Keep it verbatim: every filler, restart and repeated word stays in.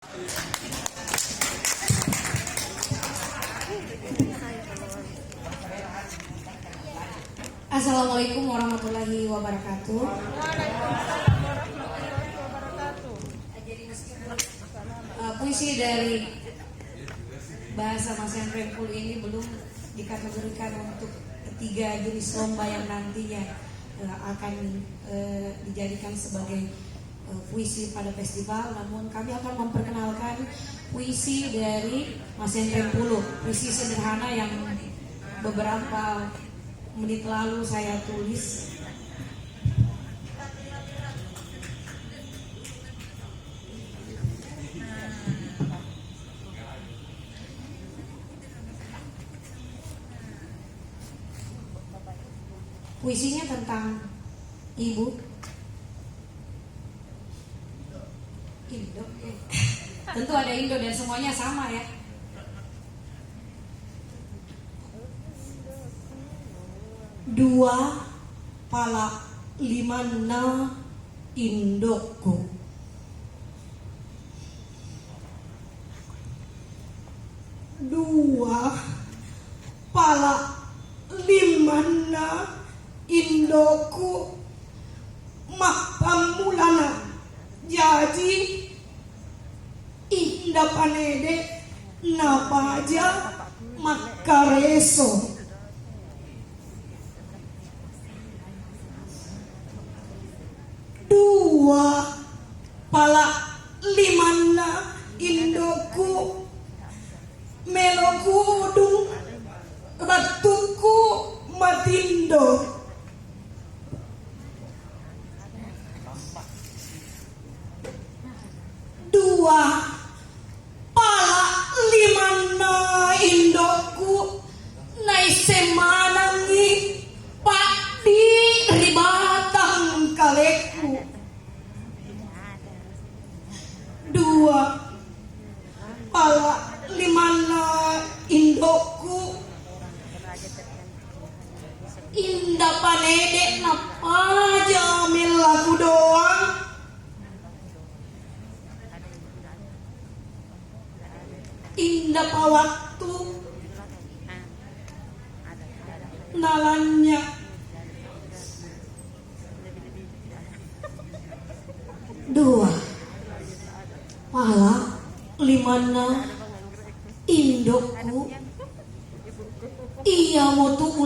Assalamualaikum warahmatullahi wabarakatuh. Eh, puisi dari bahasa Masen Rempul ini belum dikategorikan untuk ketiga jenis lomba yang nantinya, eh, akan, eh, dijadikan sebagai, eh, puisi pada festival, namun kami akan memperkenalkan puisi dari Masen Rempul, puisi sederhana yang beberapa menit lalu saya tulis. Puisinya tentang ibu. Indo, eh. Tentu ada Indo dan semuanya sama, ya. Dua pala limanna indokku. Dua pala limanna indokku, mappammulana jaji inda panede napaja makkareso. Dua pala limanna indokku, melo kudung rattukku matindo. Dua pala limanna indokku, naise manangi paddi ri batang kalekku. Dua pala limanna indokku, inda panede napaja mellaku doang. Inda pawattu nalanya. Dua pala limanna indokku, ia mo tu'u